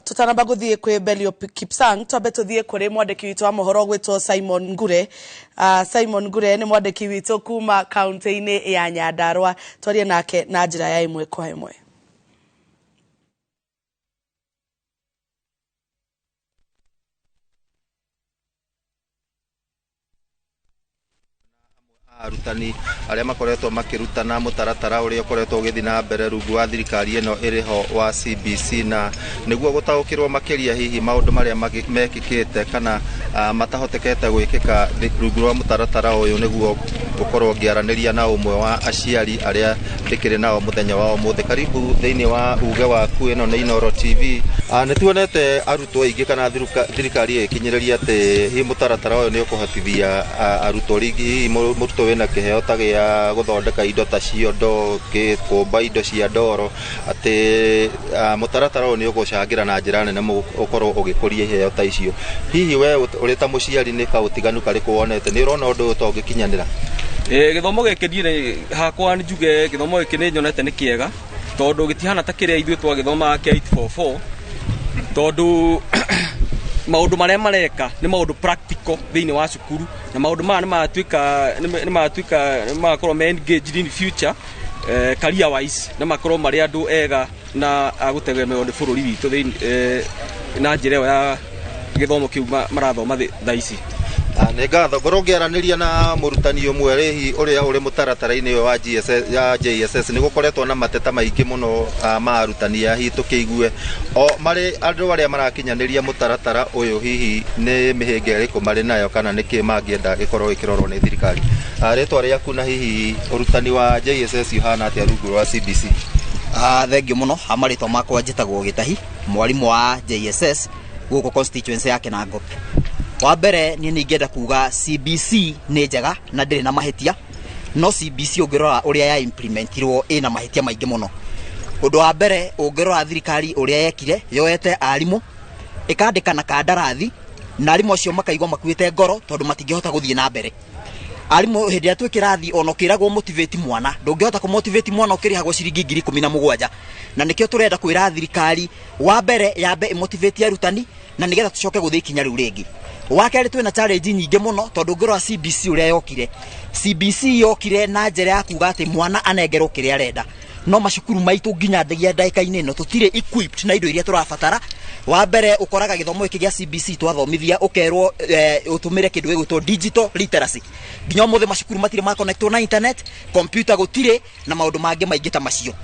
Tutanamba guthie kwi Belio Kipsang, twambe tuthie kuri mwandiki witu wa mohoro gwitwo Simon Ngure. Simon Ngure ni mwandiki witu kuma kaunti-ini ya Nyandarua. Twarie nake na njira ya imwe kwa imwe. Arutani arĩa makoretwo makĩrutana mũtaratara ũrĩa ũkoretwo ũgĩthiĩ na mbere rungu wa thirikari ĩno ĩrĩ ho wa CBC, na nĩguo gũtaũkĩrwo makĩria hihi maũndũ marĩa mekĩkĩte kana matahotekete gwĩkĩka rungu rwa mũtaratara ũyũ, nĩguo gũkorwo ngĩaranĩria na ũmwe wa aciari arĩa ndĩkĩrĩ nao mũthenya wa ũmũthĩ. Karibu thĩinĩ wa Uge Waku, ĩno nĩ Inooro TV. Nĩ tuonete arutwo aingĩ kana thirikari ĩkinyĩrĩria atĩ hihi mũtaratara ũyũ nĩ ũkũhotithia arutwo rĩngĩ, hihi mũrutwo wĩna kĩheo ta gĩa gũthondeka indo ta ciondo, kũmba indo cia ndoro, atĩ mũtaratara ũyũ nĩ ũgũcangĩra na njĩra nene ũkorwo ũgĩkũria iheo ta icio. Hihi we ũrĩ ta mũciari nĩ kaũtiganu karĩkũ wonete? Nĩ ũrona ũndũ ũyũ ta ũngĩkinyanĩra? Gĩthomo gĩkĩ niĩ hakwa njuge gĩthomo gĩkĩ nĩ nyonete nĩ kĩega, tondũ gĩtihana ta kĩrĩa ithuĩ twagĩthomaga kĩa 844, tondũ maũndũ marĩa mareka nĩ maũndũ practical thĩinĩ wa cukuru, na maũndũ maya nĩ magakorwo me engaged in future, career wise, na makorwo marĩ andũ ega na agũtegemewo nĩ bũrũri witũ thĩinĩ, na njĩra ĩyo ya gĩthomo kĩu marathoma thaa ici. Nĩ ngatho. Ngorwo ngĩaranĩria na mũrutani ũmwe rĩhi ũrĩa ũrĩ mũtaratara-inĩ ũyũ wa GSS, ya JSS. Nĩ gũkoretwo na mateta maingĩ mũno ma arutani aya, hihi tũkĩigue o marĩ andũ arĩa marakinyanĩria mũtaratara ũyũ, hihi nĩ mĩhĩnga ĩrĩkũ marĩ nayo kana nĩkĩ mangĩenda gĩkorwo gĩkĩrorwo nĩ thirikari. Rĩtwa rĩaku na hihi ũrutani wa JSS ũhana atĩa rungu rwa CBC? Thengiũ mũno. Marĩtwa makwa njĩtagwo Gĩtahi, mwarimũ wa JSS gũkũ constituency ya Kinangop. Wa mbere niĩ ningĩenda kuga CBC nĩ njega na ndĩrĩ na mahĩtia, no CBC ũngĩrora ũrĩa ya implementirwo ĩna mahĩtia maingĩ mũno. Ũndũ wa mbere, ũngĩrora thirikari ũrĩa yekire, yoete arimũ ĩkandĩka na kandarathi, na arimũ acio makaigua makuĩte ngoro tondũ matingĩhota gũthiĩ na mbere. Arimũ hĩndĩ ĩrĩa twĩ kĩrathi, ona ũkĩragwo motivate mwana, ndũngĩhota kũmotivate mwana ũkĩrĩhagwo ciringi 17,000. Na nĩkĩo tũrenda kwĩra thirikari, wa mbere yambe ĩmotivate arutani, na nĩgetha tũcoke gũthiĩ ikinya rĩu rĩngĩ. Wa kerĩ, twĩna challenge nyingĩ mũno, tondũ ũngĩrora CBC ũrĩa yokire, CBC yokire na njĩra ya kuga atĩ mwana anengerwo kĩrĩa arenda, no macukuru maitũ nginya ndagia ndagĩka-inĩ ĩno tũtirĩ equipped na indo iria tũrabatara. Wa mbere, ũkoraga gĩthomo gĩkĩ gĩa CBC twathomithia ũkerwo ũtũmĩre kĩndũ gĩgwĩtwo digital literacy, nginya ũmũthĩ macukuru matirĩ ma connectwo na internet, computer gũtirĩ, na maũndũ mangĩ maingĩ ta macio.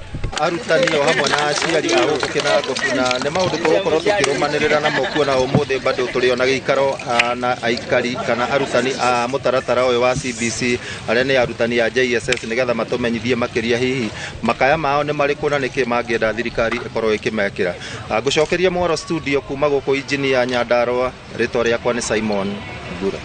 Arutani o hamwe na aciari a gũkũ Kinangop, na nĩ maũndũ tũgũkorwo tũkĩrũmanĩrĩra namo, kuona ũmũthĩ bado tũrĩ ona gĩikaro na aikari kana arutani a mũtaratara ũyũ wa CBC arĩa nĩ arutani a JSS, nĩgetha matũmenyithie makĩria hihi makaya mao nĩ marĩkũ na nĩkĩ mangĩenda thirikari ĩkorwo ĩkĩmekĩra. Ngũcokeria mwaro studio kuma gũkũ injinia Nyandarua, rĩtwa rĩakwa nĩ Simon Ngure.